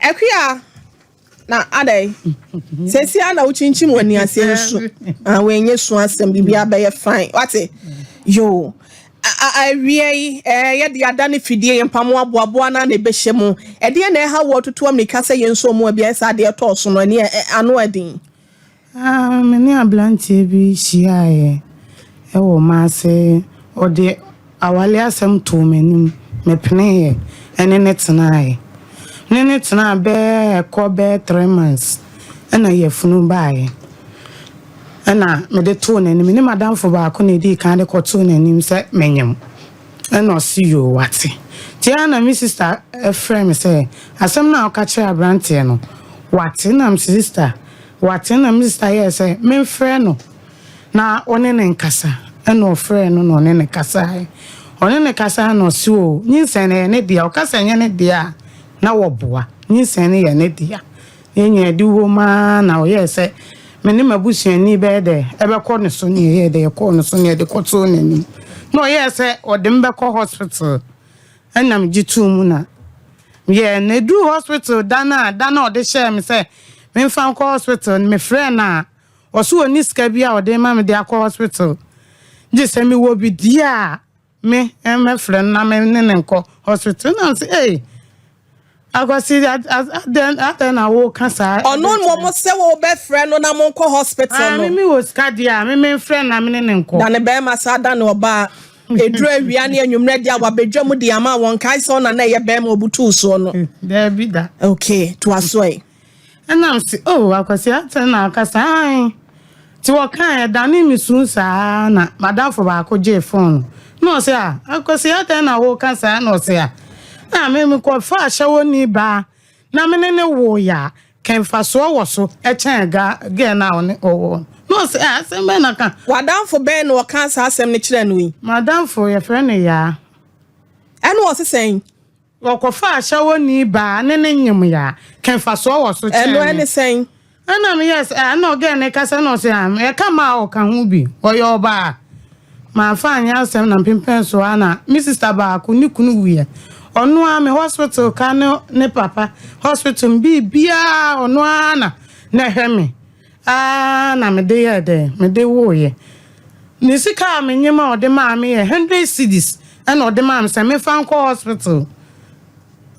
Akua, na adɛn? Seesei ara na wokyinkyim w'ani ase nsu. Ah, wɔnyɛ su asɛm, biribiara bɛyɛ fine. Wate? Yo. Awia yi, eh, yɛde ada ne fidie, yɛn mpamoa boaboa no na ɛbɛhyɛ mu. Ɛdeɛ na ɛha wɔ tutu amirika sɛ yɛn nso mu abi sɛ adeɛ tɔɔ so no, ɛne ano ɛden. Ah, me ne aberanteɛ bi hyiaeɛ wɔ m'ase. Ɔde awale asɛm too m'anim. Mepeneeɛ ɛne ne tenaeɛ. Ne ne tenaa bɛɛ ɛkɔ bɛɛ 3 months ɛna yɛfunu baeɛ. Ɛna mede too n'anim. Ne madamfo baako na ɛdii kan de kɔtoo n'anim sɛ menyam. Ɛna ɔse yoo, wate. Nti ara na me sister ɛfrɛ me sɛ asɛm no a ɔka kyerɛ aberanteɛ no, wate. Na me sister wate, na me sister yɛɛ sɛ memfrɛ no na ɔne ne nkasa. Ɛna ɔfrɛ no na ɔne ne kasaeɛ. Ɔne ne kasaeɛ na ɔse o, nyinsɛn no yɛ ne dea. Ɔka sɛ ɛnyɛ ne dea a, na wɔboa. Nyinsɛn no yɛ ne dea. Yɛn nyinaa de wɔ mu ara na ɔyɛɛ sɛ me ne m'abusuani bɛyɛ dɛ ɛbɛkɔ ne so ne yɛyɛ dɛ yɛkɔɔ ne so ne yɛde kɔtoo n'anim. Na ɔyɛɛ sɛ ɔde me bɛkɔ hospital, ɛna megye too mu na yɛ na eduru hospital da no a, da no a ɔde hyɛɛ me sɛ memfa nkɔ hospital no, mefrɛ no a, ɔso ɔni sika bi a ɔde ma me de akɔ hospital, gye sɛ mewɔ bi di a me mɛfrɛ no na me ne ne nkɔ hospital. Na ɔsɛ, "Ee, Akwasi, adɛn na woka saa?" Ɔno mmom sɛ wɔbɛfrɛ no na monkɔ hospital Ah, no. Me wɔ sika deɛ a, me memfrɛ no na me ne ne nkɔ. Da ne bɛrima saa da ne ɔbaa. Ɛduru awia ne anwummerɛ deɛ a, wabɛdwa mu de ama wɔn kae sɛ ɔna na ɛyɛ bɛrima obutuu soɔ no. Daabi da. Okay, toa so ɛ. Ɛnam sɛ, "Oh, Akwasi, adɛn na aka saa?" Ae. Nti wɔkaa ɛdane me su saa na madamfo baako gyee phone na ɔsɛ, "A, Akwasi, adɛn na woka saa?" Na ɔsɛ, "A, na me mekɔfa ahyɛwɔni baa na me ne ne woyɛ a, kɛmfasoɔ wɔ so ɛkyɛn ga girl no a ɔne ɔwɔ no." Na ɔsɛ, "A, asɛm bɛn na ka?" W'adamfo bɛn na ɔka saa asɛm no kyerɛ no yi? Madamfo, yɛfrɛ no Yaa. Ɛne ɔse sɛn? Wɔkɔfa ahyɛwɔni baa ne ne nyem yɛ a, kɛmfasoɔ wɔ so kyɛn Ɛno me. ɛne sɛn? Ɛna meyɛ sɛ ɛna ɔgɛ ne kasa na ɔsɛ a ɛka ma a ɔka ho bi, ɔyɛ ɔbaa maafa anyɛ asɛm na mpempɛn so a na me sister baako ne kunu wuyɛ, ɔno a me hospital ka ne ne papa hospital biribiaa, ɔno a na ɛhwɛ me aa na mede yɛ dɛ mede woyɛ ne sika a menyem a ɔde maa me yɛ 100 cedis, ɛna ɔde maa me sɛ mefa nkɔ hospital.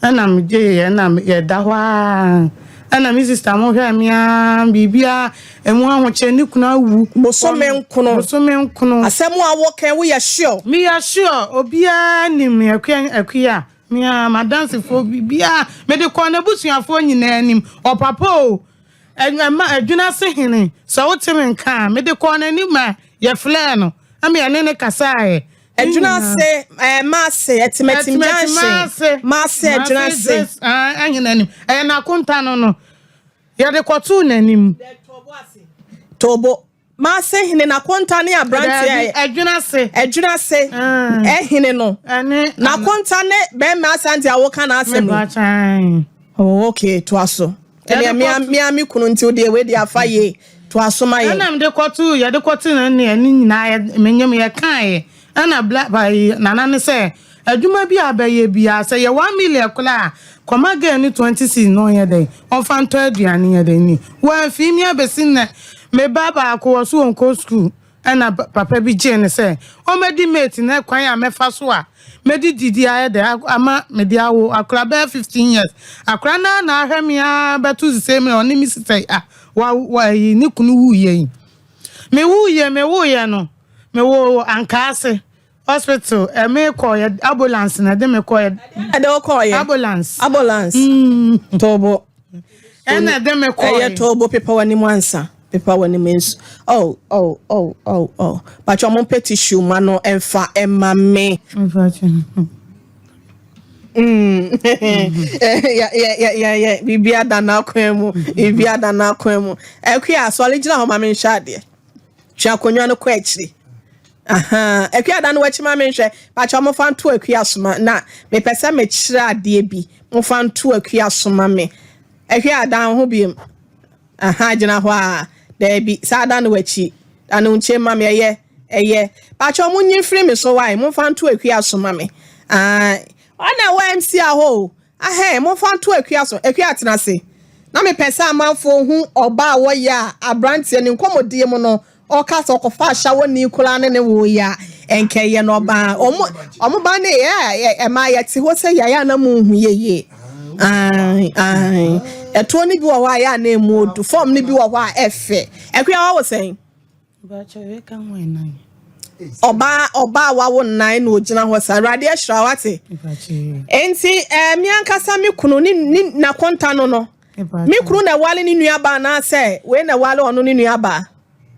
Ɛna megye yɛ ɛna yɛda hɔ a, ɛna me sister mo hwɛ me a, biribiaa ɛmu ahokyɛ, ne kunu awu. Bosome 9. Bosome 9. Asɛm a wɔka, woyɛ sure? Meyɛ sure, obiaa nim me, Akua, Akua mea madansefoɔ, biribiaa mede kɔɔ n'abusuafoɔ nyinaa anim. Ɔpapa o, ɛma adwuna se hene sɛ wote me nka a, mede kɔɔ n'anim a yɛfrɛɛ no ama yɛne ne kasaeɛ. Adwuna ase maase Ɛtimatim Junction, maase adwuna ase. Ɛnyɛ n'anim, ɛyɛ n'akonta no yɛde kɔtoo n'anim. Tobo maase hene n'akonta ne aberanteɛ. Daabi, adwuna ase. Adwuna ase ɛhene no. Ɛne n'akonta ne bɛrima Asante a wɔka n'asɛm yi. Mebakyɛn. Oh, okay, toa so. Ɛnea Yɛde mea me kunu nti wodeɛ wei de afa yie, toa so ma yɛn. Ɛna mede kɔtoo, yɛde kɔtoo n'anim ne ɛne nyinaa yɛ menyam yɛkaeɛ. Ɛna bla bayi nana ne sɛ adwuma bi a bɛyɛ biara sɛ yɛ 1 million koraa a, kɔma girl ne 20 cedis na ɔnyɛ dɛn ɔmfa ntɔ aduane yɛ dɛn ni. Wɔamfii mi abɛsi nnɛ, me ba baako wɔ so wɔnkɔ school, ɛna papa bi gyee ne sɛ ɔmɛdi mate na kwan a mɛfa so a mɛdi didi ayɛ dɛ ama mede awo akora bɛyɛ 15 years akora naa na ahwɛ me a bɛto sise mi ɔne me sisa yi a wa wa yi ne kunu wuyɛ yi, me wuyɛ, me wuyɛ no, me wo Ankaase Hospital. Ɛme kɔ yɛ ambulance na ɛde me kɔ yɛ. Ɛde wokɔɔyɛ? Ambulance. Ambulance. Tobo. Ɛna ɛde me kɔ. Ɛyɛ tobo, pepa w'anim ansa, pepa w'anim nso. Oh, oh, oh, oh, oh, patwa mo mpɛ tissue ma no ɛmfa ɛma me. Yɛ biribi ada n'akwan mu, biribi ada n'akwan mu. Akua, asɔre gyina hɔ ma me nhwɛ adeɛ. Twe akonnwa no kɔ akyiri. Aha, Akua, da no w'akyi ma me nhwɛ. Patwa mo fa nto Akua soma na mepɛ sɛ mekyerɛ adeɛ bi. Mo fa nto Akua soma me. Akua, dan ho biem. Aha, gyina hɔ a, daabi saa, da no w'akyi, da no nkyɛn ma me. Ɛyɛ patwa mo nyi mfiri me so wae. Mo fa nto Akua soma me. Ɔna ɛwɔ MC ahɔ o. Ahɛn, momfa nto Akua so. Akua tena ase. Na mepɛ sɛ amanfoɔ hu ɔbaa a wɔyɛ a aberanteɛ ne nkɔmmɔdie mu no ɔka sɛ ɔkɔfa ahyɛwɔni koraa ne ne woyɛ a ɛnkɛyɛ no ɔbaa ɔmo ɔmo ba ne yɛ ɛma yɛte hɔ sɛ yɛayɛ a na mo nhu yɛ yie. Ae ae ɛtoɔ no bi wɔ hɔ a yɛ a na emu odu fɔm no bi wɔ hɔ a ɛfɛ. Akua wawo sɛn? Ɔbaa ɔbaa a wawo nnan na ogyina hɔ saa. Awurade ahyira wo ate. Enti ɛɛ eh, me ankasa me kunu ne ne n'akonta no no. Me kunu na ɛwale ne nuabaa anaasɛ wei na ɛwale ɔno ne nuabaa.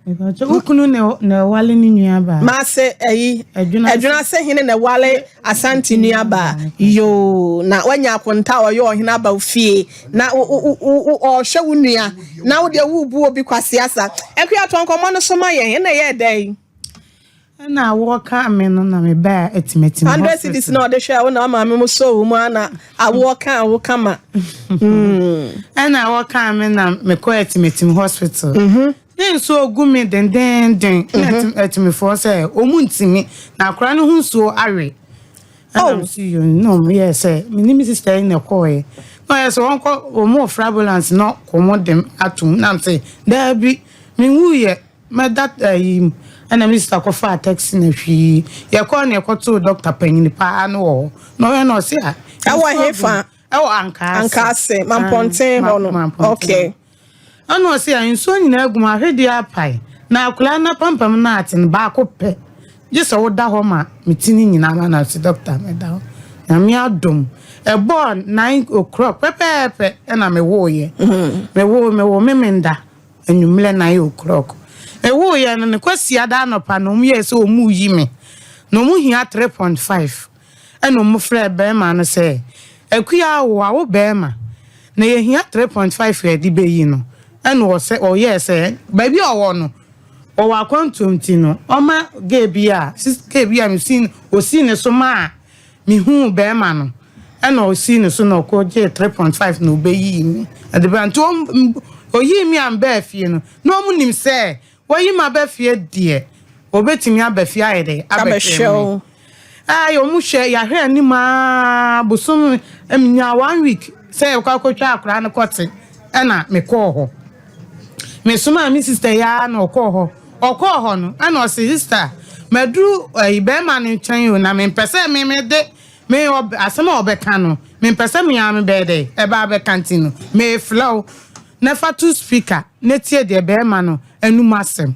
Wo kunu na ɛwale ne nuabaa. Maase ɛyi Adwunase hene na ɛwale Asante nuabaa. Yoo na wanya akonta a ɔyɛ ɔhene aba fie na ɔhwɛ wo nua na wo deɛ worebu obi kwasea sa. Akua to nkɔmmɔ no so ma yɛn ɛna ɛyɛɛ dɛn? Ɛna awoɔ kaa me no na mebaa Atimatim Hundred cedis hospital. na ɔde hwɛɛ wo na maame mo sɔɔ wo mu a na awoɔ kaa wo kama. Ɛna awoɔ kaa me na mekɔɔ Atimatim hospital. Ne nsuo gu me dendeenden na Atimifoɔ sɛ wɔn ntumi na akwadaa no ho nsuo awe. Ɛna Oh. me si yo na wɔn yɛɛ sɛ me ne me sister yi na ɛkɔɔɛ. Na ɔyɛ sɛ wɔn kɔ wɔn wɔ ambulance na wɔn de atum na me sɛ daabi me nwuiɛ. Mɛda ayi mu. Ɛna me sista kɔfaa taxi na hwii. Yɛkɔɔ na yɛkɔtoo dɔkta panyin paa no wɔ hɔ. Na ɔyɛ na ɔse a. Ɛwɔ hefa? Ɛwɔ Ankaase. Ankaase, Mampɔnten hɔ no. Okay. Ɛna ɔse a nsuo nyinaa agu mu, ahwedeɛ apae. Na akwadaa no apampam no ate no baako pɛ. Gye sɛ woda hɔ ma me ti no nyinaa ma na ɔse dɔkta mɛda hɔ. Nyame adom. Ɛbɔɔ 9 o'clock pɛpɛɛpɛ ɛna mewooyɛ. Mewoo mewoo memenda. Anwummerɛ 9 o'clock. Mewooeɛ no, ne Kwasiada anɔpa no, wɔyɛɛ sɛ wɔreyi me. Na wɔhia 3.5. Ɛna wɔfrɛɛ barima no sɛ, Akua awo, wawo barima. Na yɛhia 3.5 a yɛde bɛyi no. Ɛna ɔsɛ, ɔyɛɛ sɛ, baabi a ɔwɔ no, ɔwɔ akwantuo nti no, ɔma girl bi a, sis, girl bi a mesii, ɔsii ne so maa Mehuu barima no, ɛna ɔsii ne so na ɔkɔgyee 3.5 na ɔbɛyii me de bae. Nti ɔyii me a mebaa fie no, na wɔn nim sɛ wɔyi me aba fie deɛ, wɔbɛtumi aba fie ayɛ dɛ abɛhwɛ me. Ɛɛ wɔn hwɛ, yɛahwɛ anim aa bosome, menyaa one week sɛ yɛkɔ akɔtwa akwadaa no kɔte, ɛna mekɔɔ hɔ. Mesomaa me sister yi ara na ɔkɔɔ hɔ. Ɔkɔɔ hɔ no, ɛna ɔse, Sister, maduru ɛyi bɛrima no nkyɛn o, na mempɛ sɛ me mede me ɔb asɛm a ɔbɛka no, mempɛ sɛ me ara mebɛyɛ dɛ ɛba abɛka nti no, merefrɛ wo na fa to speaker na tie deɛ bɛrima no anum asɛm.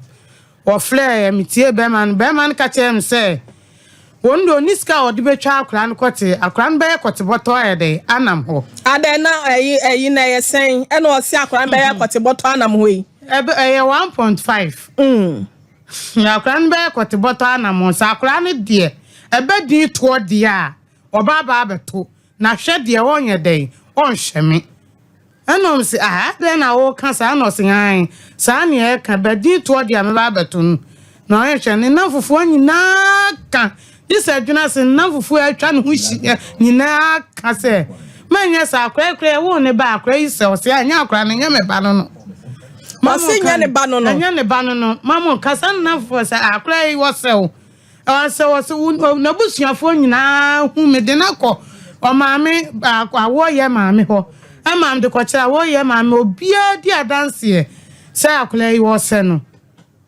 Wɔfrɛeɛ, metiee bɛrima no. Bɛrima no ka kyerɛɛ me sɛ, wɔn deɛ ɔnni sika a ɔde bɛtwa akwadaa no kɔte, akwadaa no bɛyɛ kɔtebɔtɔ ayɛ dɛn anam hɔ. Adɛn na ɛyi ɛyi na ɛyɛ sɛn ɛna ɔse akwadaa no bɛyɛ kɔtebɔtɔ anam hɔ yi? Ɛbɛ ɛyɛ 1.5. Akwadaa no bɛyɛ kɔtebɔtɔ anam hɔ. Sɛ akwadaa no deɛ ɛbɛ din toɔ deɛ a, ɔba aba abɛto. Na hwɛ deɛ ɔnyɛ dɛn, ɔnhwɛ me. Ɛna ɔmo se, ah, adɛn na woka saa? Ɛna ɔse, ae, saa ne ɛka, badin toɔ deɛ mɛba abɛto no. Na ɔyɛ hwɛ, ne nnamfofoɔ nyinaa ka, gye sɛ adwene ase, ne nnamfofoɔ a atwa ne ho hyia nyinaa ka sɛ, manyɛ saa, akora yi koraa yɛwoo ne ba, akora yi sɛ, ɔse, ah, ɛnyɛ akora no, ɛnyɛ me ba no no. Ɔse nyɛ ne ba no no. Ɛnyɛ ne ba no no. Mamo nka saa, ne nnamfofoɔ sɛ, ah, akora yi wɔsɛ wo. Ɔsɛ ɔsɛ wo n'abusuafoɔ nyinaa hu me de no akɔ ɔmaame awoɔyɛ maame hɔ ɛma mede kɔkyerɛ awoɔyɛ maame obiara di adanseɛ sɛ akwadaa yi ɔsɛ no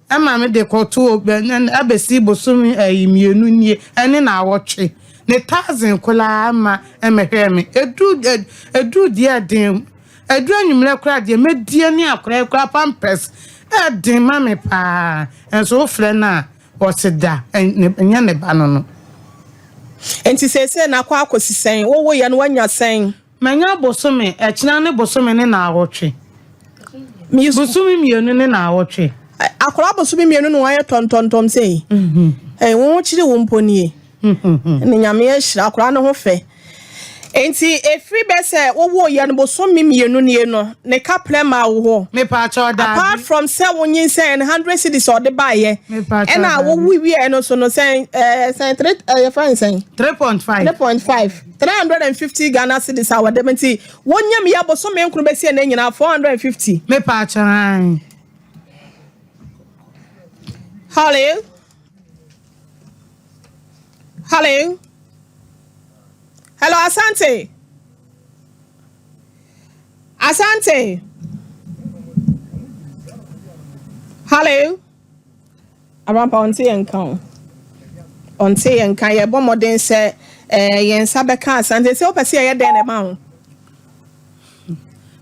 ɛma me de kɔto abɛsi bosome ɛyi mmienu nie ɛne na awɔtwe ne thousand koraa ma ɛmɛhwɛ me ɛduru ɛduru deɛ ɛden ɛduru anwummerɛ koraa deɛ mɛdie ne akwadaa yi koraa pampers ɛden ma me paa nso wofrɛ no a Ɔse da, ɛnyɛ ne ba no no. Enti seesei no akɔ akɔsi sɛn? Wowoeɛ no woanya sɛn? Manya bosome, ɛkyena ne bosome ne naawɔtwe. Bosome mmienu ne naawɔtwe. Akwadaa bosome mmienu na wayɛ tɔntɔntɔm sei? Ɛɛ, wo ho kyere wo mpo nie. Ne Nyame ahyira akwadaa no ho fɛ. Enti ɛfiri bɛ sɛ wowoo yɛ no bosome mmienu nie no, ne kaprɛ maa wo hɔ? Mepaakyɛw, daabi. Apart from sɛ wonyinsɛn no, 100 cedis a ɔde baeɛ, Mepaakyɛw, ɛna daabi. wowu wieɛ no so no, sɛn, ɛɛ, sɛn, three, ɛɛ, yɛfrɛ no sɛn? 3.5. 3.5. 350 Ghana cedis a wɔde ma nti, wonyam yɛ bosome 9 bɛsi ɛnnɛ nyinaa, 450. Mepaakyɛw, ae. Hello? Hello? Hello, Asante. Asante. Hello. Abrampa ɔnte yɛn nka o. Ɔnte yɛn nka yɛbɔ mmɔden sɛ ɛɛ yɛn nsa bɛka Asante sɛ wopɛ sɛ yɛyɛ dɛn na ɛma wo.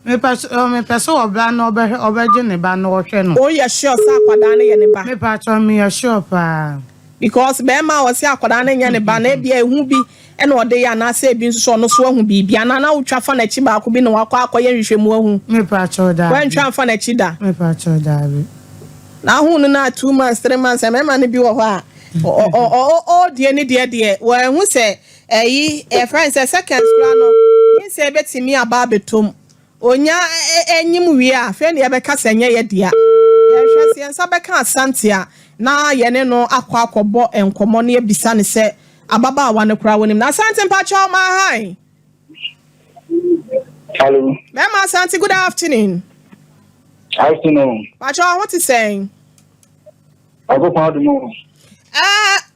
Mepɛ mepɛ sɛ ɔbra na ɔbɛhwɛ ɔbɛgye ne ba na ɔhwɛ no. Woyɛ sure sɛ akwadaa no yɛ ne ba? Mepatwa meyɛ sure paa. Because bɛrima a ɔsɛ akwadaa no nyɛ ne ba na ebi ehu bi ɛna ɔde yɛ anaasɛ ebi nso so ɔno so ahu biribi anaa na wotwa fa n'akyi baako bi na wakɔ akɔyɛ nhwehwɛmu ahu. Mepatwa daabi. Wantwa nfa n'akyi da. Mepatwa daabi. Na ahu no na 2 months, 3 months, mmarima no bi wɔ hɔ a ɔɔdie ne deɛ deɛ wɔahu sɛ ɛyi ɛfrɛ sɛ seconds koraa no nyinsɛn bɛtumi aba abɛtom onya ɛnyim wie a afei ne yɛbɛka sɛ nyɛ yɛ dea. Yɛhwɛ sɛ yɛn nsa bɛka Asante a na yɛne no akɔ akɔbɔ nkɔmmɔ na yɛbisa ne sɛ ababaawa no koraa wɔnim na Asante mpakyɛw ɔma hi. Hello. Bɛrima Asante, good afternoon. Afternoon. Mpakyɛw ho te sɛn? Akokɔ adum o.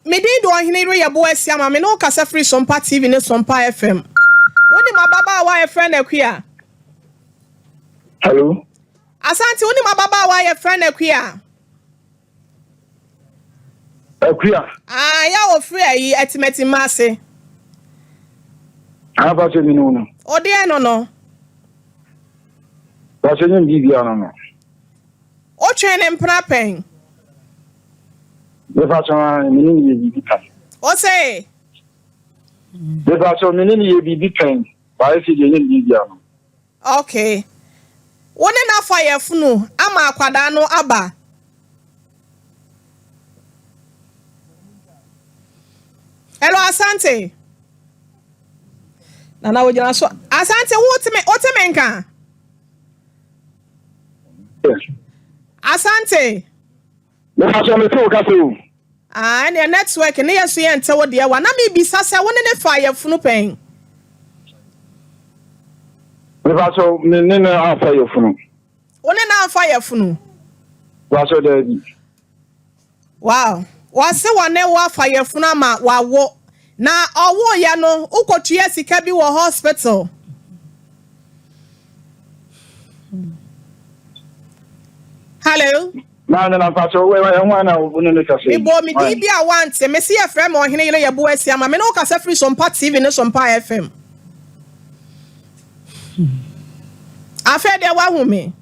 Me din de Ɔhene Reyɛ Bo Asi ama me ne wo kasa firi Sompa TV ne Sompa FM. Wonim ababaawa a yɛfrɛ no Akua? Hello. Asante, wonim ababaawa a yɛfrɛ no Akua? Akua. Ah, yɛ a wɔfiri ayi Atimatima ase. Afa sɛ mi no no. Ɔdeɛ no. Wɔsɛ nye biribi ano no. Wotwɛn ne mpena pɛn? Mepa sɛ me ne ne yɛ biribi pɛn. Ɔsɛ? Mepa sɛ me ne ne yɛ biribi pɛn. Baayɛ sɛ deɛ nye biribi ano. Okay. Wo ne n'afa yɛfunu ama akwadaa no aba? Hello, Asante. Nana wogyina so. Asante, wote me nka? Asante. Mepa sɛ mete wo kasa o. Ah, ɛnea network ne yɛ so yɛ nte wo deɛ wa na mebisa sɛ wo ne ne fa yɛfunu pɛn? Mepa sɛ me ne ne afa yɛfunu. Wo ne na amfa yɛfunu? Mepa sɛ daabi. Wow. Wɔse wɔne wo afa yɛfunu ama wawo. Na ɔwoyɛ no, wokɔtua sika bi wɔ hospital? Hello. Maa ne na mpa sɛ wo ɛho ana wo ne ne kasa yi. Mebɔ me din bi a wante. Me se yɛfrɛ me Ɔhene Yere Yɛbo Asi ama me ne wo kasa firi Sompa TV ne Sompa FM. Afei deɛ woahu me.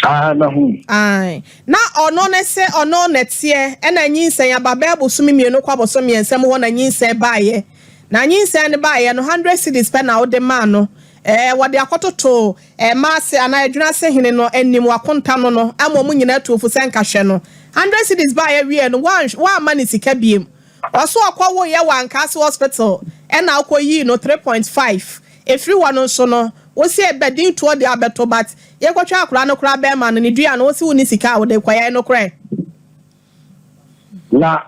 Ah, mahu. Ae. Na ɔno ne sɛ ɔno nɛteɛ ɛna nyinsɛn aba bɛɛ bosome 2 kɔ abosome 3 mu hɔ na nyinsɛn baeɛ. Na nyinsɛn no baeɛ no 100 cedis pɛ na wode maa no. Wɔde akɔtoto mmaa ase anaa adwuna ase hene no anim wakonta no ama ɔmo nyinaa atuofo sɛ nkahwɛ no. 100 cedis baeɛ wie no woamma ne sika biem. Ɔso ɔkɔ woyɛ wɔ Ankaase Hospital ɛna wokɔ yii no 3.5. Efiri hɔ no nso no wosi ɛbɛdin toɔ de abɛto but yɛkɔtwa akwaraa no koraa bɛrima no ne dua no wosi wo ne sika a wode kɔyɛ no korɛ. Na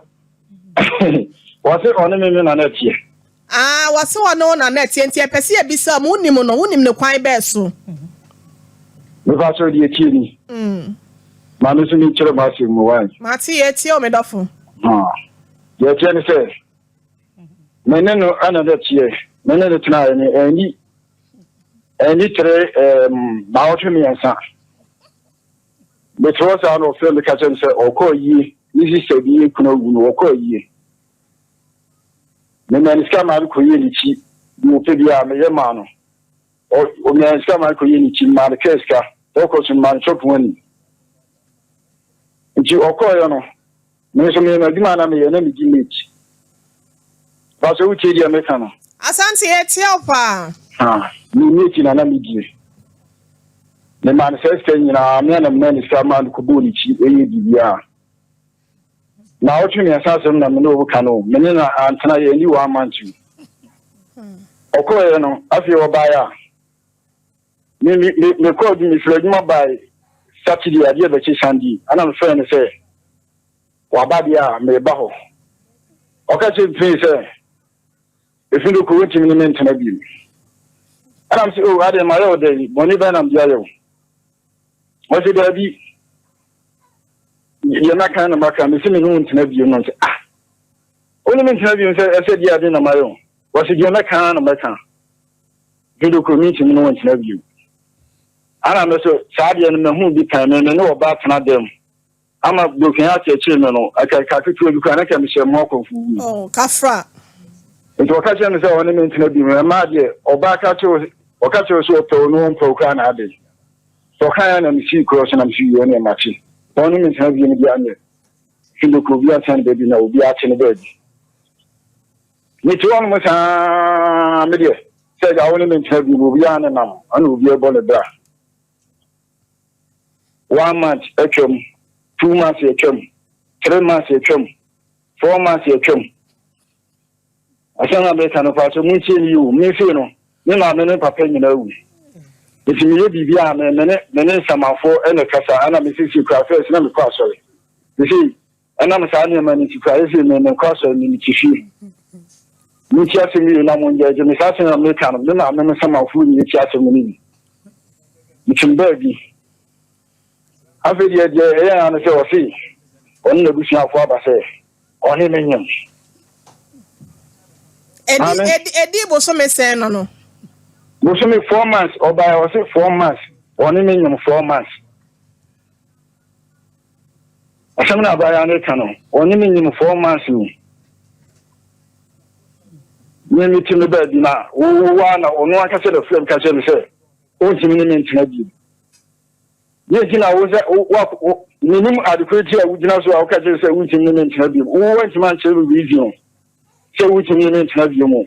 wɔse ɔne me na na ɛteɛ. Ah, wɔse ɔne wo na na ɛteɛ nti ɛpɛ sɛ yɛbisa mu wonim no, wonim ne kwan bɛɛ so? Mepa sɛ deɛ tie ni. Ma me nso menkyerɛ mo asɛm mu wae. Mate, yɛtie o, me dɔfo. Deɛ ɛteɛ ne sɛ me ne no ɛna na ɛteɛ, me ne no tenaeɛ no ɛni tere 3 naawɔtwe. Mete hɔ saa na ɔfrɛ me ka kyerɛ me sɛ ɔkɔɔ yie, ne sista bi kunu awu no ɔkɔɔ yie. Mema ne sika maa no kɔyie ne kyi, deɛ ɔpɛ biara meyɛ maa no. Ɔmea ne sika maa no kɔyie ne kyi, maa no kaa sika, ɔkɔ so maa no chop money. Nti ɔkɔɔyɛ no, me nso meyɛ m'adwuma na meyɛ na medi late. Ba sɛ wotie deɛ meka no. Asante, yɛtie wo paa. Ha, me mate na na medie. Memaa no saa sika nyinaa, me ana mema ne sika maa no kɔbɔɔ ne kyi ɛyɛ biribiara. Na 3 naawɔtwe asɛm na me ne wo ka no, me ne no antena yɛ ani one month o. Ɔkɔɔyɛ no, afei ɔbaeɛ a, me me me mekɔɔ mefiri adwuma bae Saturday adeɛ bɛkye Sunday, ana mefrɛ no sɛ waba deɛ a meba hɔ. Ɔka kyerɛ me sɛ efi no kɔ wontumi ne me ntena bio. Ɛna m sɛ o adeɛ mayɛ wo dɛn, bɔne bɛn na mede ayɛ wo? Ɔsɛ daabi, deɛ maka na maka, mese me ne wo ntena bio no. Sɛ ah, wo ne me ntena bio sɛ ɛsɛ deɛ ade na mayɛ wo? Wɔsɛ deɛ mɛka na mɛka, efi no kɔ mentumi ne wo ntena bio. Ana me so saa adeɛ no mahu bi pɛn, me me ne ɔbaa tena dan mu ama broken heart akyiri me no, ɛka ka ketewa bi koraa na nka mehyɛ mu akɔmfo wui. Oh, kafra. Nti ɔka kyerɛ me sɛ ɔne me ntena bi mu, ɛmaa deɛ ɔbaa ka kyerɛ ɔka kyerɛ sɛ ɔpɛ wo no ɔmpɛ wo koraa na ade. Sɛ ɔka yɛ na mesii korɔ so na mesi yie ɔne makye. Sɛ ɔne me ntena bi mu deɛ anyɛ. Sɛ obi atena ne baabi na obi ate ne baabi. Mete hɔnom saa me deɛ sɛ agya wo ne me ntena bio no obiara ne nam ɛna obiara bɔ ne bra. One month atwam, 2 months atwam, 3 months atwam, 4 months atwam. Asɛm a meka no paa sɛ montie ne yi o, memfie no me maame ne papa nyinaa wu. Nti meyɛ biribi a me me ne me ne nsamanfoɔ ɛna kasa ɛna mesiesie kura first na mekɔ asɔre. Mesi ɛnam saa nneɛma no nti kura yɛsɛ me menkɔ asɔre me mete fie. Montie asɛm yi o na monyɛ agye me saa asɛm a meka no me maame no nsamanfoɔ nyina tie asɛm no bi. Metem baabi. Afei deɛ deɛ ɛyɛ ya no sɛ ɔse ɔne n'abusuafoɔ aba sɛ ɔne me nyem. Edi Maame. edi edi bosome sɛn no? Bosome 4 months ɔbaeɛ, ɔse 4 months ɔne me nyem 4 months. Asɛm no abaayewa no ka no ɔne me nyem 4 months ni. Me me ti me baabi na wo na ɔno ankasa na fira mu ka kyerɛ me sɛ ɔntumi ne me ntena bio. Yɛ nti na wo sɛ wo menim adekoro ti a wogyina so a woka kyerɛ sɛ wontumi ne me ntena bio. Wo woantumi ankyerɛ me reason sɛ wontumi ne me ntena bio mu.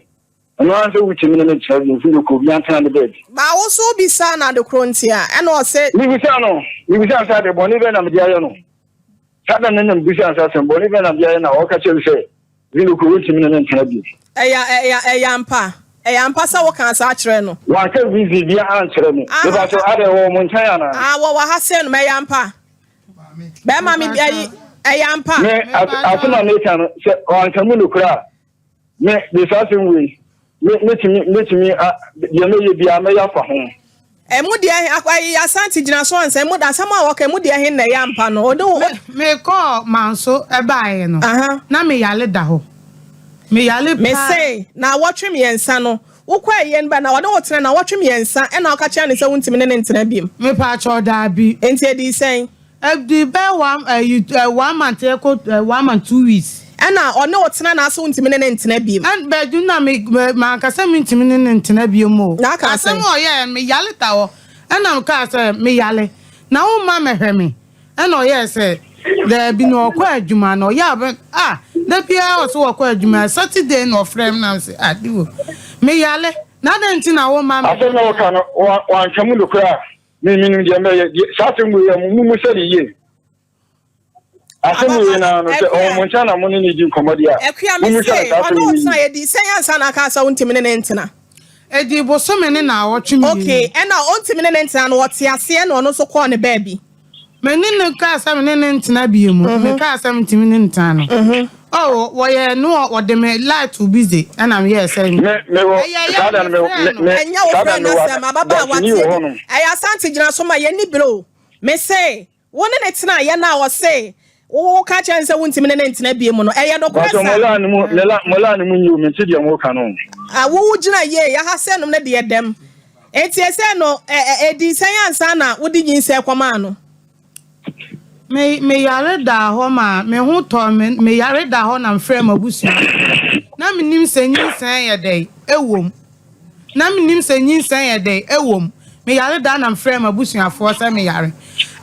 Ɛno ara sɛ wontumi ne me ntena bio nso yɛ kɔ obi antena ne baabi. Ba wo so bisa na adekoro nti a ɛna ɔsɛ. Mebisa no, mebisa no sɛ ade bɔne bɛn na mede ayɛ no. Saa da no na mebisa no sɛ asɛm bɔne bɛn na mede ayɛ no a ɔka kyerɛ me sɛ Zinoko wontumi ne me ntena bio. Ɛyɛ ɛyɛ ɛyɛ ampa. Ɛyɛ ampa sɛ woka saa kyerɛ no. Wanka reason bi ankyerɛ me. Mepa kyɛw adɛ wɔ mo nkyɛn anaa? Ah, wɔ wɔ ha sɛn no, ɛyɛ ampa. Bɛrima mi ɛyi ɛyɛ ampa. Me asɛm a meka no sɛ ɔanka mu nokorɛ a me de saa asɛm wei me metumi metumi a deɛ mɛyɛ biara mɛyɛ afa ho. Ɛmu deɛ ayi Asante gyina so ansa ɛmu asɛm a wɔka ɛmu deɛ hen na ɛyɛ ampa no ɔde wo. Mekɔɔ Manso ɛbaeɛ no na meyale da hɔ meyale paa. Mese na awɔtwe mmiɛnsa no wokɔ ɛyɛ no ba na ɔne wo tena na awɔtwe mmiɛnsa ɛna ɔka kyerɛ ne sɛ wontumi ne ne ntena biem. Mepaakyɛw daabi. Nti edi sɛn? Ɛdi bɛɛ one ɛyi 1 month ɛkɔ 1 month 2 weeks. Ɛna ɔne wo tena na ase wontumi ne ne ntena biem. Ɛn bɛdu na me mankasa mi ntumi ne ne ntena biem o. Na aka asɛm. Asɛm a ɔyɛɛ me yale da hɔ ɛna me kaa sɛ me yale na wo ma mɛhwɛ me ɛna ɔyɛɛ sɛ daabi na ɔkɔ adwuma na ɔyɛ abɛ a da biara ɔsɛ ɔkɔ adwuma. Saturday na ɔfrɛ me na sɛ adi wo me yale na adɛn nti na wo ma me. Asɛm na wɔka no wanka mu nokorɛ a me menim deɛ mɛyɛ saa asɛm wei a mo mu sɛ ne yie. Asɛm wei na no sɛ ɔwɔ mo nkyɛn na mo ne ne di nkɔmmɔ deɛ a Akua me mo mu se sɛ saa ɔne asɛm wo wei tena yie. yɛ di sɛn ansa na aka sɛ wontumi ne ne ntena? Edi bosome ne na awɔtwe mmienu. Okay, ɛna ɔntumi ne ne ntena no ɔte aseɛ na ɔno nso kɔɔ ne baabi. Me ne ne kaa sɛ me ne ne ntena bie mu. Me kaa sɛ metumi ne ntena no. Oh, wɔyɛ no ɔde me light busy ɛna meyɛɛ sɛ. Me mewɔ Ɛyɛ saa da no me me me Ɛnyɛ wo saa da frɛ no no mewɔ asɛm ababaawa danseni wɔ tie hɔnom. Ɛyɛ Asante gyina so ma yɛni bere o. Me se wo ne ne tena yɛ na ɔse wo ka kyerɛ ne sɛ wontumi ne ne ntena bie mu no ɛyɛ nokorɛ Bàtɔ sa. mo laa ne mu me la mo laa ne mu nyi o mente deɛ mo ka no. A wo wo gyina yie yɛha sɛ nom ne deɛ dɛm. Enti ɛsɛ no ɛ ɛ edi sɛn ansa na wode nyinsɛn kɔmaa no? Me me yare da hɔ ma me ho tɔ me me yare da hɔ na mfrɛ m'abusua na menim sɛ nyinsɛn yɛ dɛ ɛwɔ mu na menim sɛ nyinsɛn yɛ dɛ ɛwɔ mu. Me yare da na mfrɛ m'abusuafoɔ sɛ me yare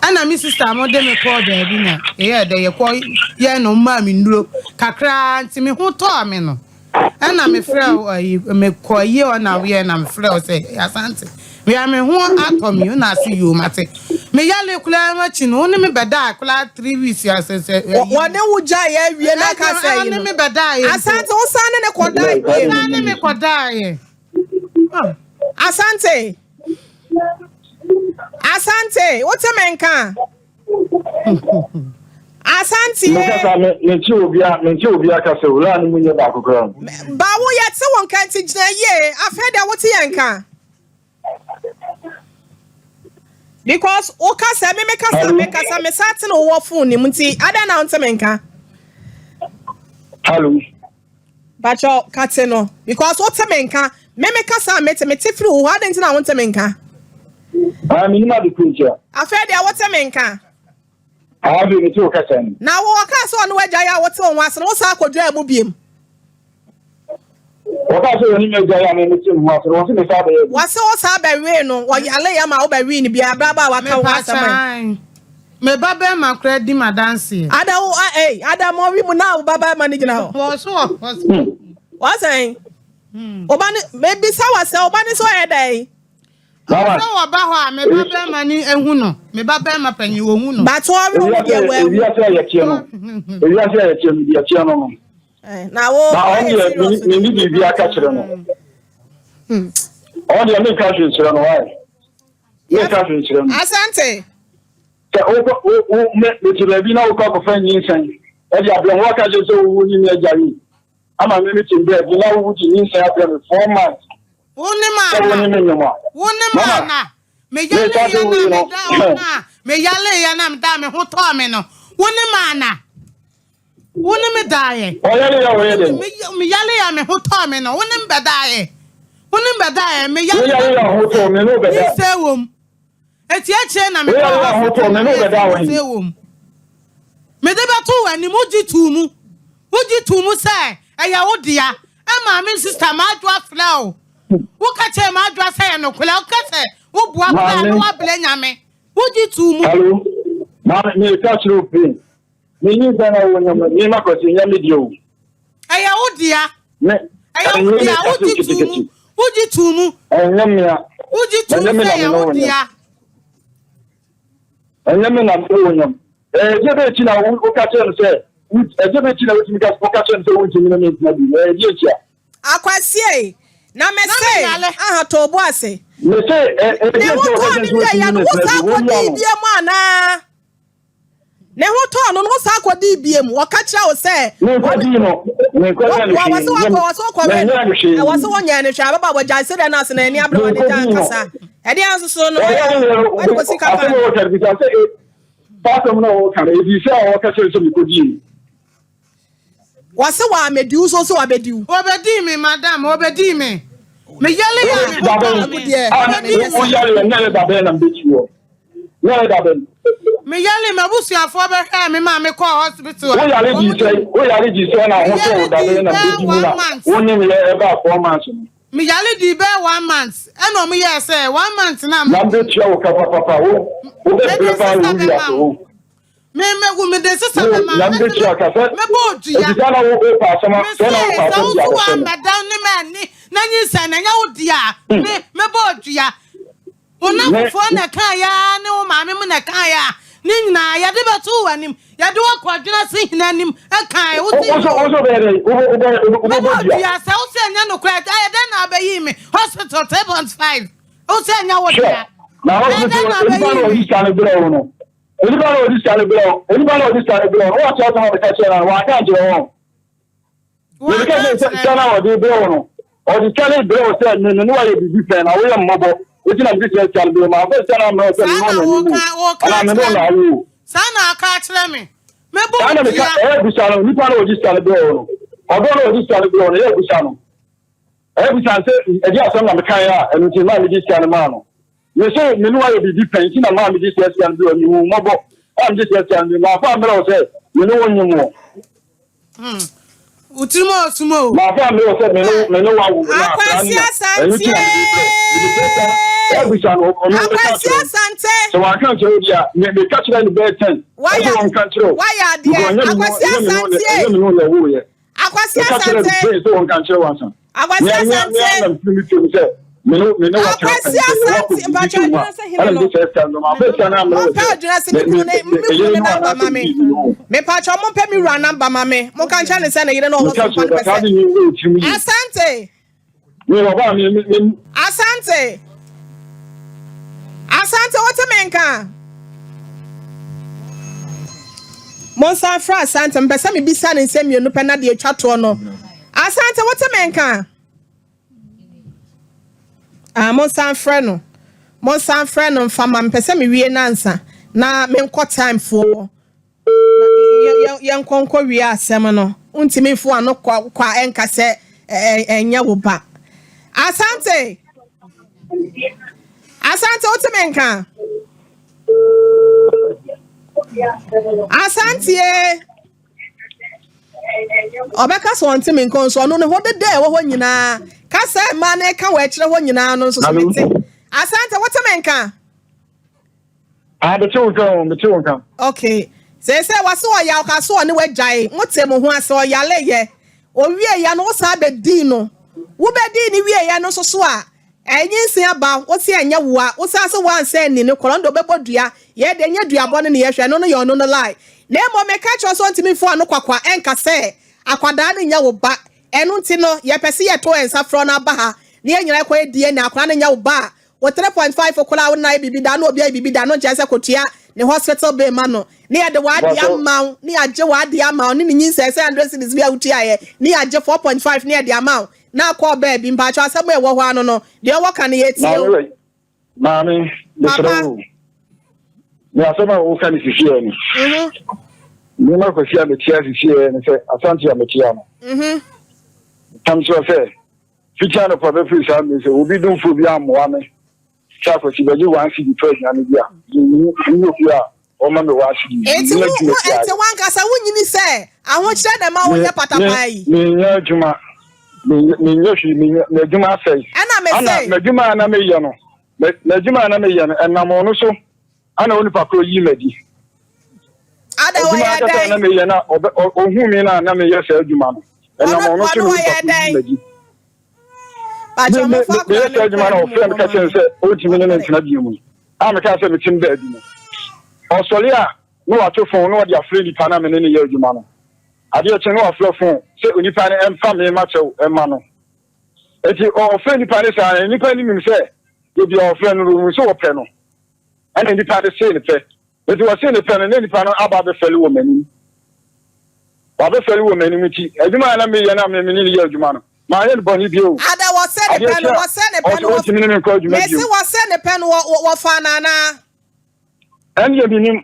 ɛna me sister mo de me kɔɔ baabi na yɛyɛ dɛ yɛkɔ yɛ no maa me nnuro kakraa nti me ho tɔɔ me no ɛna mefrɛ wo ayi mekɔ yie hɔ na woyɛ na mefrɛ wo sɛ Asante mea me ho atɔ me na ase yoo mate me yale koraa akyi no wo ne me bɛdaa koraa 3 weeks asɛ sɛ Wɔne wo gya yɛ awie na aka sɛ yi ne no. me bɛdaa yɛ. Asante, wo san ne ne kɔdaa biem? San ne me kɔdaa yɛ. Asante. Asante, wote me nka? Asante. Mo kasa me mente obia mente obia kasa o laa ne mu nyɛ baako koraa. Ba wo yɛte wo nka nti gyina yie. Afei deɛ wote yɛn nka. Because wo kasa me me kasa me kasa me sa te no wɔ phone ne mu nti adɛn na wonte me nka? Hello. Pacho kate no because wote me nka me me kasa mete mete firi wo hɔ adɛn nti na wonte me nka? Ah, menim ade koro nti a. Afei deɛ wote me nka. Ah, afei mete wo kasa no. Na wo ɔkaa sɛ ɔne w'agyae a wote wo ho ase no, wosan kɔdwaa mu biem. Wɔkaa sɛ wɔne me agyae a me mete me ho ase no, wɔse me saa bɛyɛ bi. Wɔse wo saa bɛwee no, wɔyaleeɛ ma wobɛwee no biara, berɛ a waka wo ho asɛm Mepa ɛ. kyɛw, me ba bɛrima koraa di m'adanseɛ. Ada wo a ei, ada ma ɔwe mu na wo ba bɛrima no gyina hɔ. Wɔ so wɔ hospital. Wɔsɛn? Wo ba no, mebisa wɔ sɛ wo ba no sɛ ɔyɛ dɛn? Sɛ wɔba hɔ a, me ba bɛrima no ehu no. Me ba bɛrima panyin ohu no. But ɔwe wo deɛ wɔahu. Ewiase a yɛteɛ no, ewiase a yɛteɛ no, deɛ ɛteɛ no no. Na wo, Na ɔno deɛ, menni biribi aka kyerɛ no. Ɔno deɛ, menka hwee nkyerɛ no, why? Menka hwee nkyerɛ no. Asante. Sɛ wokɔ, wo, wo, me, mete baabi na wokɔ akɔfa nyinsɛn ɛde abrɛ me, woaka kyerɛ sɛ wowu ne me agya yi, ama me mete baabi na wowu de nyinsɛn abrɛ me 4 months. Wo ne ma Sɛ wo ne me nyom a. Wo ne ma na. Me yale yɛ na me da hɔ na me yale yɛ na me da me ho tɔɔ me no. Wo ne ma na. Wo ne me daeɛ. Ɔyale yɛ ɔyɛ dɛn? Me yale yɛ me ho tɔɔ me no. Wo ne me bɛdaeɛ. Wo ne me bɛdaeɛ. Me yale yɛ ho tɔɔ me no bɛda. Nyinsɛn wɔ mu. Eti akyire na me kɔɔ hospital na meyɛ sɛ nyinsɛn wɔ mu. Mede bɛto w'anim, wogye too mu. Wogye too mu sɛ ɛyɛ wo dea. Ɛmaa me sista Madwoa frɛ wo. Woka kyerɛɛ Madwoa sɛ ɛyɛ nokorɛ. Woka sɛ woboa koraa na woabrɛ Nyame. Wogye too mu. Hello, maame, meka kyerɛ wo pii. Me nyinsɛn na wo nyam me ma kwasi nyɛ me deɛ o. Ɛyɛ wo dea. Me ɛyɛ wo dea wogye too mu. Wogye too mu. Ɛnyɛ mea. Wogye too mu sɛ ɛyɛ wo dea. Ɛnyɛ me na me wo nyam. Ɛyɛ bɛ akyi na woka kyerɛ no sɛ ɛgye bɛ akyi na wotumi ka woka kyerɛ no sɛ wontumi ne me ntena bi. Ɛyɛ deɛ akyi a. Akwasie, na me se, aha tɔ bo ase. Me se, ɛyɛ Ne deɛ ho akyi a woka tɔɔ kyerɛ ne no sɛ wieɛ wontumi no, ne me wo ntena saa bi. Wowia kɔdii no. bie mu anaa? Ne ho tɔɔ no no, wosan kɔdii biem. Wɔka kyerɛ wo sɛ. Menkɔdii no, menkɔyɛɛ no hwee. Wɔse wakɔ, wɔse wokɔwee no. Wɔse wonyɛɛ no hwee. Ababaawa gyae sɛdeɛ na ase na ani abere wɔde gya nkasa. Ɛdeɛ nso so no, wɔde kɔsi kaka. Asɛm a wɔka no bisa sɛ, saa asɛm no a wɔka no, ɛfiri sɛ wɔka kyerɛ sɛ mekɔdii no. Wɔse wɔamɛdi wo so sɛ wɔabɛdi wo. Wɔbɛdii me, madam, wɔbɛdii me. Me yale yɛ me ho tɔɔ me. Wɔbɛdii me. Wo yale yɛ nyɛ da bɛn na mebɛdi woɔ? Nyɛ da bɛn? Me yale, m'abusuafoɔ bɛhwɛɛ me maa me kɔɔ hospital. Wo yale dii sɛn? Wo yale dii sɛn na ho tɔɔ wo da bɛn na mebɛdi mu na wo ne me yɛ ɛbaa 4 months no? Me yale dii bɛyɛ one month ɛna ɔmo yɛɛ sɛ 1 month na. Na mebɛtua wo ka papapa, wo wobɛbrɛ paa wɔ wo wiase wo. Me me wo me de sesa me ma me se me bɔ odua. Eti sɛ na wo wo pa asɛm me sɛ na wo pa asɛm di abɛhyɛ me. Me se mɛdan ne ma ani na nyinsɛn na nyɛ wo dea me me bɔ odua. Wo namfofoɔ na ɛka ya ne wo maame mu na ɛka ya ne nyinaa yɛde bɛto wo anim yɛde wo akɔ adwene ase hene anim ɛka wo ti. Wo so wo so bɛyɛ dɛ wo wo bɛ wo bɔ dua. Dua sɛ wo sɛ nyɛ nokorɛ ɛyɛ dɛn na abɛyi me hospital 3.5 wo sɛ nyɛ wo dea. Na hospital nipa na ɔdi sika no brɛ wo no. Onipa na ɔde sika no brɛ wo. Onipa na ɔde sika no brɛ wo. Na wɔakyerɛ asɛm a meka kyerɛ no, wɔanka ankyerɛ wɔn. Meka sɛ sika no a ɔde brɛ wo no, ɔde sika no brɛ wo sɛ me ne wayɛ biribi pɛn na woyɛ mmɔbɔ. Enti na mede saa sika no brɛ wo. Mamfa sika no ammrɛ wo sɛ me ne wo na anim o, anaa me ne wo na awo o. Saa na aka akyerɛ me. Mɛbɔ Saa na meka, ɛyɛ bisa no, nipa na ɔde sika no brɛ wo no, ɔdɔ na ɔde sika no brɛ wo no, ɛyɛ bisa no. Ɛyɛ bisa no sɛ, ɛde asɛm na mekaeɛ a, ɛno nti maa mede sika no maa no. Me se me ne wo ayɛ biribi pɛn nti na maa mede saa sika no brɛɛ wo, mehu wo mmɔbɔ a mede saa sika no brɛɛ wo, mamfa ammrɛ wo sɛ me ne wo nnwom wɔ. Hmm. Wo tirim a ɔsum o. Mamfa ammrɛ wo sɛ me ne me ne wo awo na akora Akwasi no na ɛno Asante nti na mede brɛ wo. Mede saa sika no ɛbisa no ɔno ɔbɛka Akwasi akyerɛ wo. Asante Sɛ wanka ankyerɛ wo deɛ a, me meka kyerɛ no bɛyɛ 10 wayɛ ɛsɛ ɔnka nkyerɛ wo. wayɛ adeɛ Because ɔnyɛ me ne Akwasi ɛnyɛ me ne Asante ɛnyɛ me ne wo na ɛwoeɛ. Akwasi Meka kyerɛ no Asante pray sɛ wɔnka nkyerɛ wo ansa. Akwasi Me me me Asante na mfiri me tirim sɛ me ne me ne watena Akwasi pɛn sɛ yɛwɔ akɔ Asante biribi mpakyɛ so mu a adwene sɛ hene ɛna no mede saa sika no ma afɛ sika no ammrɛ wo mompɛ sɛ adwene ase me me me kunu ne me me me kunu yere ne no namba anaasɛ ma me biribi no. mepakyɛ mompɛ me wura namba ma me monka nkyerɛ ne sɛ ne yere no ɔwɔ Meka so mpa kyerɛ no pɛ saa sɛ de ne wɔ tirim yi. Asante Me ɔbaa me me me Asante Asante wote me nka Monsan frɛ Asante mepɛ sɛ mebisa ne nsɛm mmienu pɛ na deɛ atwa toɔ no Asante wote me nka Ah, monsan frɛ no monsan frɛ no mfa ma mepɛ sɛ mewie nansa na menkɔ time foɔ Yɛnkɔ nkɔwie asɛm no. Wontumi mfo ano kwa kwa ɛnka sɛ ɛnyɛ wo ba. Asante! Asante wote me nka? Asanteɛ ɔbɛka sɛ ɔnte me nka nso ɔno ne hɔ deda ɛwɔ hɔ nyinaa kasa mmaa no ɛka wɔ akyerɛ hɔ nyinaa no nso so mete. Asante wote me nka? Ah, mete wo nka o, mete wo nka. Okay. Sɛ sɛ wase ɔya ɔka so ɔne wagyae, mote mo ho ase ɔyale yɛ. Owie ya no wo saa bɛdii no. Wobɛdii ne wie ya no nso so a, ɛnyinsen aba, wo se ɛnyɛ woa, wo saa se woansɛ anni no korɔ, ɔno de ɔbɛbɔ dua. Yɛ deɛ ɛnyɛ duabɔ no ne yɛhwɛ, ɛno no yɛ ɔno no lie. Na mmom meka kyerɛ wo sɛ ɔntumi mfa ɔno kwakwa ɛnka sɛ akwadaa no nyɛ wo ba. Ɛno nti no, yɛpɛ se yɛto nsa frɛ wo na aba ha na yɛn nyinaa kɔyɛ DNA, akwadaa no nyɛ wo ba a, Wo 3.5 koraa a wo nna ayɛ biribi da na obi ayɛ biribi da no nkyerɛ sɛ kɔtua ne hospital bill ma no ne yɛde w'adeɛ ama wo ne yɛagye w'adeɛ ama wo ne ne nyinsɛn sɛ 100 cedis bi a wotuaeɛ ne yɛagye 4.5 ne yɛde ama wo na akɔ baabi. Mpakyɛw asɛm a ɛwɔ hɔ ano no deɛ ɔwɔ ka no yɛtie o. Maame, maame, mesrɛ Papa. wo. Me asɛm a woka no sisiɛ no. Nneɛma kwasi a metia sisiɛ no sɛ Asante a metia no. Tam kyerɛ sɛ Fitsi anɔpa bɛpir saa mber yi, sɛ obi domfo bi ammboa me sɛ Akwasi bɛgye one cedi tɔ eduane bi a, minnyi obi a ɔma me one cedi. Enti Minnya wo, edwuma wo, biara enti yɛ. wankasa wonyini sɛ ahokyerɛ na ɛma Me, woyɛ me, patapaa yi? mennyɛ edwuma. Mennyɛ, mennyɛ hwee, mennyɛ, m'edwuma asɛe. Ɛna Ana mese. m'edwuma a na meyɛ no, me, m'edwuma a na meyɛ no, ɛnam ɔno so ana onipa korɔ yii me adi. Ada Adwuma wɔyɛ ankasa a na dɛn? meyɛ na ɔbɛ, ɔ, ohuu me na na meyɛ saa adwuma no, ɛnam Ɔno, ɔno so ɔno na onipa wɔyɛ korɔ yii dɛn? me adi. Pakyɛ Me, me, ɔmfa me, akwadaa meyɛ no saa nkɔ adwuma na anim ɔfrɛ me hɔ ka ma kyerɛ me me. sɛ ɔntumi ne me Wabrɛ. ntena bio mu no, a mekaa sɛ metem baabi no, ɔsɔre a na wato fon na ɔde afrɛ nipa no a me ne no yɛ adwuma no. Adeɛ kye na wafrɛ fon sɛ onipa no ɛmfa me makyɛw mma no. Enti ɔfrɛ nipa no saa, nipa no nim sɛ deɛ bia ɔfrɛ no no, ɔnim sɛ ɔpɛ no. Ɛna nipa no see no pɛ. Enti wɔsee no pɛ no, na nipa no aba abɛfɛle wɔ m'anim. Wabɛfɛle wɔ m'anim nti, adwuma a na meyɛ no a me ne no yɛ adwuma no, manyɛ no bɔne bio. Ada, wɔsee no Adeɛ pɛ no, kye a, wɔsee no pɛ ɔse no, wɔ, ɔntumi ne me nkɔ adwuma mese bio. wɔsee no pɛ no, wɔ, wɔ, wɔfaa no anaa? Ɛndeɛ mennim,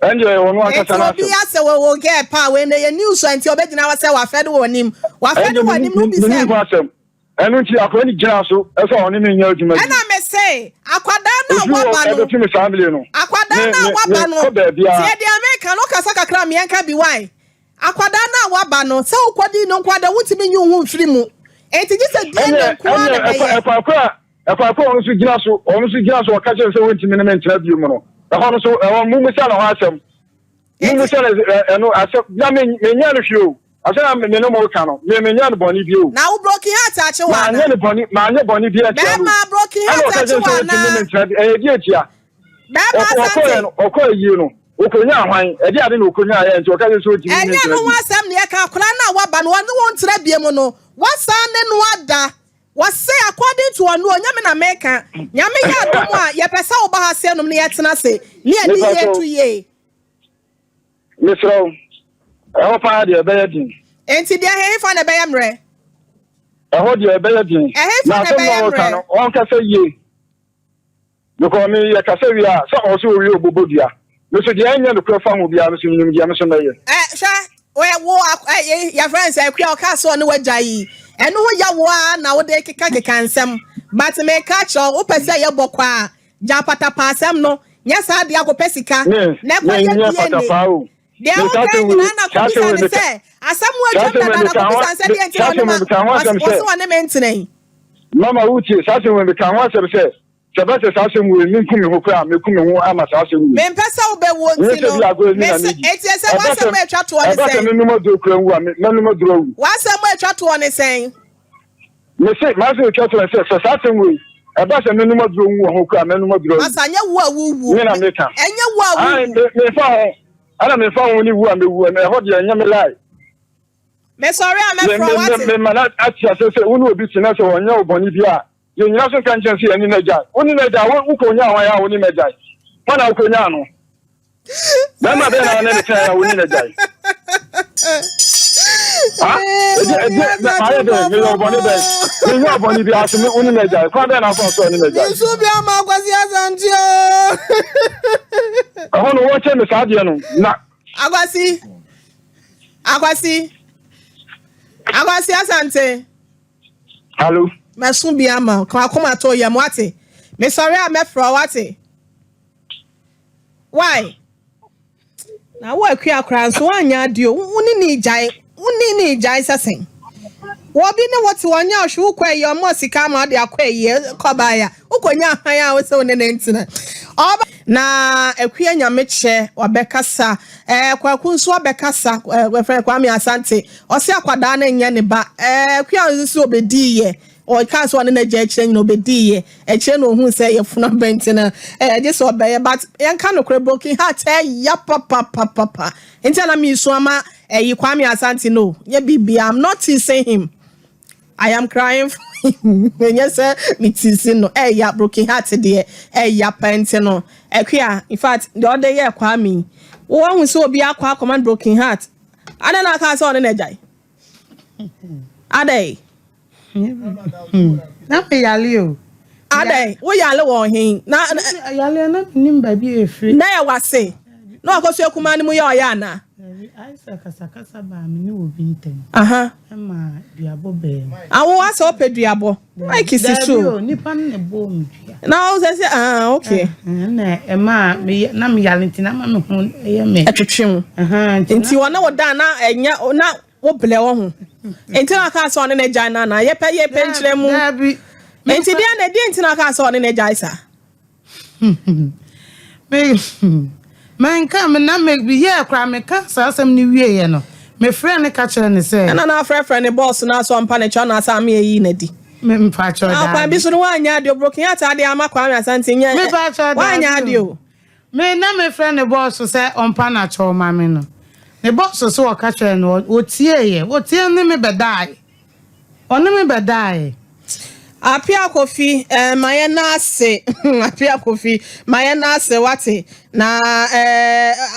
ɛndeɛ ɛyɛ ɔno Enti ankasa obi n'asɛm. asɛ wɔ wɔ gɛɛ paa, wei na ɛyɛ news a, nti ɔbɛgyina hɔ sɛ wafɛde wɔ anim. Wafɛde Ɛndeɛ wɔ mennim, anim no mennim wobisa ho mu. asɛm. Ɛno nti akwadaa no gyinaa so sɛ ɔne me nyɛ adwuma bio. Ɛna mese, akwadaa no a Ɛfiri hɔ waba no, ɛbɛto me saa mmere no, akwadaa me, no a me, waba no, menkɔ baabiara. tie deɛ meka no, wokasa kakra a meɛnka bi wai. Akwadaa no a waba no, sɛ wokɔdii no nko ara deɛ wontumi nyi wo ho mfiri mu. Enti gye sɛ DNA Ɛneɛ, nko ara na ɛneɛ, ɛkwa, ɛbɛyɛ. ɛkwan koro a, ɛkwan koro a ɔno nso gyina so, ɔno nso gyina so ɔka kyerɛ me sɛ wɔntumi ne me ntena bio mu no, ɛhɔ no nso, ɛhɔ, mommisa ne ho asɛm. Enti. Mommisa no ɛ, ɛno asɛm, na me, menyɛɛ no hwee o. Asɛm a me ne mo reka no, me, menyɛɛ no bɔne bio o. Na wo broken heart akye wo Manyɛ anaa? no bɔne, manyɛ bɔne biara antia no o. Bɛɛma broken Ɛna heart ɔka akye kyerɛɛ wo me sɛ ɔntumi ne me anaa? ntena bio. Ɛyɛ deɛ ntia? Bɛɛma Ɔkɔ, ɔkɔeɛ Asante. no, ɔkɔɔ ayie no, ɔkɔnyaa hwan? Ɛdeɛ ade na ɔkɔnyaaeɛ a nti ɔka kyerɛɛ sɛ ɔntumi ne me Ɛnyɛ ntena ɛno ho bio? asɛm na yɛka, akwadaa no a waba no, ɔne wo ntena biom no, woasan ne no ada. Wɔse according to ɔno o, nyɛ me na meka. Nyame yɛ adom a, yɛpɛ sɛ woba ha seɛnom na yɛtena ase, ne yɛde Mepa yie kyɛw. to yie. Mesrɛ wo, ɛhɔ paa deɛ ɛbɛyɛ den. Enti deɛ ɛhefa na ɛbɛyɛ mmerɛ? Ɛhɔ deɛ ɛbɛyɛ den. Ɛhefa Na na asɛm na ɛbɛyɛ ɔreka mmerɛ? no, ɔnkasa yie. Because me yɛ kasa wie a, sɛ ɔwɔ sɛ owie ɔbɔbɔ dua. Me so deɛ ɛnyɛ nokorɛ fa ho biara, me so menim deɛ me so mɛyɛ. Ɛ, hwɛ, wɛ, wo, ak, ɛ, yɛ, yɛfrɛ no sɛ akua a ɔkaa sɛ ɔne w'agya yi, ɛno ho yɛ wo ara na wode kekakeka nsɛm. But meka akyerɛ wo, wopɛ sɛ ɛyɛ bɔkɔɔ a, Gyaa patapaa asɛm no, nyɛ saa deɛ akɔpɛ sika Me, na ɛkɔyɛ menyɛ DNA. patapaa o. Deɛ Me saa woka asɛm wei, nyinaa na saa asɛm kɔbisa wei ne meka, sɛ, asɛm saa atwam asɛm wei dada na meka ho, kɔbisa ne sɛ me, deɛ nti saa na ɔne asɛm ma, wei meka ho asɛm ɔse sɛ, ɔne me ntena yi. Mama wotie, saa asɛm wei meka ho asɛm sɛ, sɛ ɛbɛyɛ sɛ saa asɛm wei menku me ho koraa a, meku me ho ama saa asɛm wei. Mempɛ sɛ wobɛwuo Nyɛ nti sɛ no, bi agorɔ ni na mese, medi. enti ɛsɛ Ɛba w'asɛm sɛ, a ɛtwa toɔ ne ɛba sɛ sɛn? menom aduro koraa nwu a, me, mɛnom aduro awu. W'asɛm a ɛtwa toɔ ne sɛn? Mese, m'asɛm a etwa to ne sɛ, sɛ saa asɛm wei, ɛba sɛ menom aduro nwu wɔ ho koraa a, mɛnom aduro awu. Masa, ɛnyɛ wo a wowu. Me na meka. Ɛnyɛ wo a Ae, wowu. me, memfa ho. Ɛna memfa ho ne wu a mewu, ɛno, ɛhɔ deɛ, ɛnyɛ me lie. Mesɔre a Me, mɛfrɛ me, wo, me, wate? mema no ate aseɛ sɛ wo ne obi te na sɛ ɔnyɛ wo bɔne bi a, yɛnnyina so nka nkyerɛ no sɛ yɛne no agyae. Wo ne no agyae, wo, wokɔnyaa hwan a wo ne no agyae? Hwan na wokɔnyaa no? Bɛrima bɛn na ɔne ne tɛn a woni n'agyae? Ha? Ɛdi ɛdi ayɛ dɛ meyɛ ɔbɔne bɛn? Menyɛ ɔbɔne bi ase me woni n'agyae. Kwan bɛn na afa so ɔne n'agyae? Nsu bi ama Akwasi Asante o. Ɛhɔ no wɔkyɛ me saa deɛ no na. Akwasi Akwasi Akwasi Asante. Alo. Mɛso bi ama wo. Ka w'akoma to yam, wate? Mesɔre a mɛfrɛ wo wate. Why? Na wo Akua koraa nso woanyɛ adeɛ o. Wo ne ne gyae, wo ne ne gyae sɛ sɛn? Wɔbi ne wote wɔnyɛ ɔhwe wokɔ ayi ɔmɔ sika ama ɔde akɔ ayi kɔbaeɛ a wokɔnya ahan a wo sɛ wo ne ne ntena. Ɔba na Akua Nyamekyɛ wabɛkasa, ɛɛ Kwaku nso abɛkasa, ɛɛ wɔfrɛ Kwame Asante ɔse akwadaa no nyɛ ne ba. Ɛɛ Akua nso obɛdiiɛ, ɔka sɛ ɔne n'agya akyerɛ nyina obɛdiiɛ akyerɛ na ohun sɛ yɛfunu abɛnti no ɛɛ gye sɛ ɔbɛyɛ, but yɛnka nokorɛ, broken heart ɛya papapapapa. Nti na mi so ama ɛyi Kwame Asante no nyɛ biribi. I'm not teasing him, I am crying for him. Nyɛ sɛ mi tease no, ɛya broken heart deɛ ɛya pɛnti no. Akua, in fact, deɛ ɔde yɛ Kwame, wɔn ahu sɛ obi akɔ akɔma broken heart adan na aka sɛ ɔne n'agya adan. Na me yale o. Adan woyale wɔ hen na? Yale na menim baabi a ɛfiri. Na yɛ wase na ɔkɔ so ekuma ne mu yɛ ɔyɛ ana? Dabi, ayɛ sɛ kasakasa baa me ne obi ntam. Ɛma duabɔ bɛɛ mu. Awo asɛ ɔpɛ duabɔ mike si Dabi so. O, nipa no na ɛbɔɔ me dua. Na ɔsɛ sɛ, ah, okay. Ɛna ɛma me na me yale nti na ama me ho ɛyɛ me. Ɛtwetwe wo. Nti nti ɔne wo da na ɛnyɛ na wo blɛ wɔ ho nti na aka sɛ ɔne ne gyae na na yɛpɛ nkyerɛ mu. Dabi. Nti deɛ na deɛ nti na aka sɛ ɔne ne gyae saa? Me menka me na me yɛ kora meka saa asɛm no wieɛ no, mefrɛ ne ka kyerɛ ne sɛ ɛna na afrɛfrɛ ne bɔɔso na asɔ mpa ne kyɛw na asa ama eyi n'adi. Me mpakyɛw. Na kwan bi so no woanyɛ adeɛ o, broken heart adeɛ ama Kwame Asante nyɛ. Mepakyɛw. Woanyɛ adeɛ o. Me na mefrɛ ne bɔɔso sɛ ɔmpa n'akyɛw ma me no, ne bɔɔso so ɔka kyerɛ no, wɔtieeɛ, wɔtie ne me bɛdaeɛ, ɔne me bɛdaeɛ. Apia Kofi, ma yɛ n'ase. Apia Kofi, ma yɛ n'ase wate. Na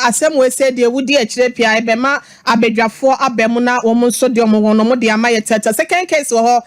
asɛm wo ese deɛ wodi akyire pia ɛbɛma abadwafoɔ aba mu na wɔn nso deɛ wɔn wɔ no wɔn de ama yɛ tɛtɛ. Second case wɔ hɔ.